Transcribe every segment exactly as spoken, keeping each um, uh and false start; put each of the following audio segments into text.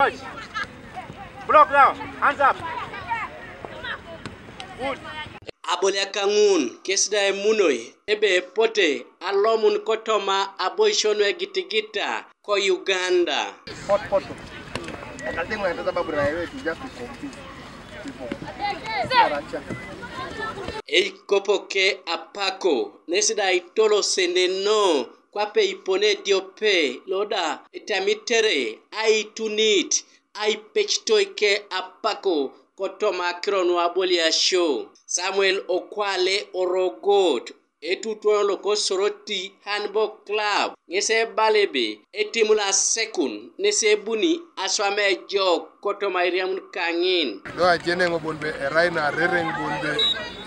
Block now. Hands up. Good. Aboliak ŋun kes da emunoi ebe epote alomun kotoma aboisio nu egitigita ko Uganda. Pot, pot. Ekateŋ na sababu raia wetu just to compete. People. Eikopo ke apako nes da itolo sendeno kwape ipone ediope lo da etamitere aitunit aipecitoi ke apako kotoma akiro nu aboliasio. Samuel Okwale Orogot, etutuono loko Soroti Handball Club, ŋes ebala ebe etim lo asekun nes ebuni aswam ejok kotoma airiamun kaŋin. Do ajeneŋ bon be erai na arereŋ bon be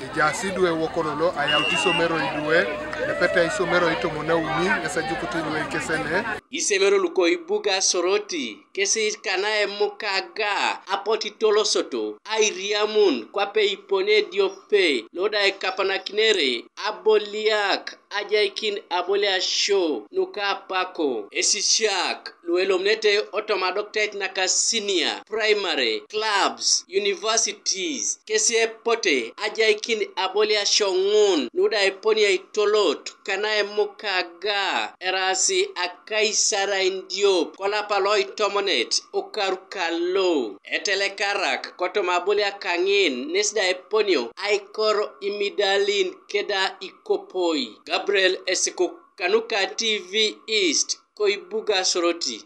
ejaas idwe wok lolo ayaut isomero idwe, nepete isomero itomon auni ŋes ajukut idwe ikesene. Isomero luko ibuga Soroti kesi kana emukaga apotu itolosoto airiamun kwape ipone ediope lo da ekapanakinere aboliak ajaikin aboliasio nuka apako. Esisiak lu elomunete otoma adokitait naka senior, primary, clubs, universities, kesi epote ajaikin aboliasio ŋun nu da eponi aitolot kana emukaga eraasi akaisarain diop kolapa lo itomonet okaru kalo. Etelekarak kotoma aboliak kaŋin nes da eponio aikor imidalin keda ikopoi. Gabriel Esikuk kanuka T V East, ko ibuga Soroti.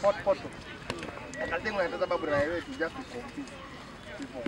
Pot, pot. Ekateŋ na sababu raia wetu just to compete. People.